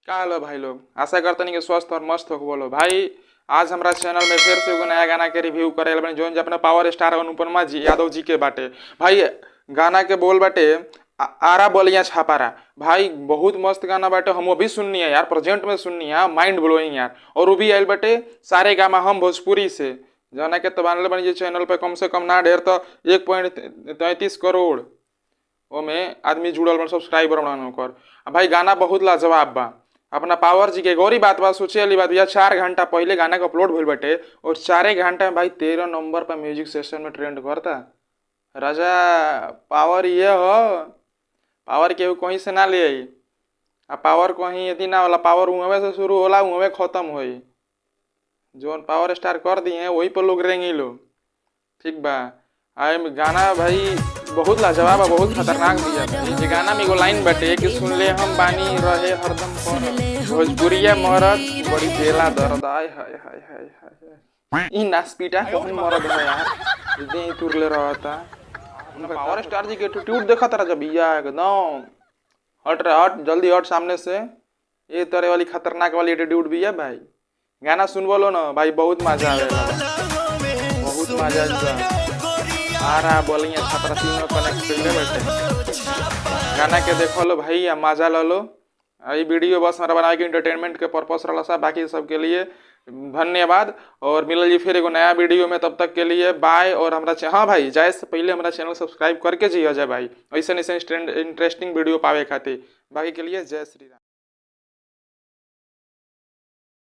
का हेलो भाई लोग, आशा करते नहीं कि स्वस्थ और मस्त हो बोलो। भाई आज हमारा चैनल में फिर से एगो नया गाना के रिव्यू करे बनी जौन जे अपना पावर स्टार अनुपमा जी यादव जी के बाटे। भाई गाना के बोल बाटे आरा बलिया छापारा। भाई बहुत मस्त गाना बाटे, हम वो भी सुननी है यार, प्रेजेंट में सुननी है, माइंड ब्लोइंग यार। और वो भी आयल बाटे सारे गामा हम भोजपुरी से जाना के तो बनल बनी चैनल पे कम से कम ना ढेर तो 1.33 करोड़ ओमे आदमी जुड़ल बन, सब्सक्राइबर बन ओकर। भाई गाना बहुत लाजवाब बा अपना पावर जी के। गौरी बात बा, सोचे वाली बात भैया, 4 घंटा पहले गाना के अपलोड भइल बाटे और 4 घंटा में भाई 13 नंबर पर म्यूजिक सेशन में ट्रेंड करता। राजा पावर ये हो, पावर केहू कहीं से ना ले आई। आ पावर कहीं यदि ना होला, पावर उहवे से शुरू होला उहवे खत्म होई। जोन पावर स्टार कर दिए वही पर लोग रेंगी लो। ठीक बा, आई गाना भाई बहुत लाजवाब है, बहुत खतरनाक भी है। ये गाना में एगो लाइन बाटे कि सुन ले हम बानी रहे हरदम पर भोजपुरिया मरद बड़ी देला दर्द। आय हाय हाय हाय हाय, ई नासपीटा कौन मरद है यार, दे तुरले रहता। पावर स्टार जी के एटीट्यूड देखा तारा जब भैया एकदम हट रहा, हट जल्दी हट सामने से, ये तरह वाली खतरनाक वाली एटीट्यूड भी है भाई। गाना सुन बोलो ना भाई, बहुत मजा आवेला, बहुत मजा आवेला। आरा बलिया छापरा तीनों कनेक्ट कर बैठे गाना के देखो लो भाई, मजा लो लो। ये वीडियो बस हमारा बनाए के इंटरटेनमेंट के पर्पस रहा सा, बाकी सबके लिए धन्यवाद। और मिलल जी फिर एगो नया वीडियो में, तब तक के लिए बाय। और हमारा हाँ भाई, जाए से पहले हमारा चैनल सब्सक्राइब करके जी अजय भाई, ऐसे ऐसे इंटरेस्टिंग वीडियो पावे खातिर। बाकी के लिए जय श्री राम।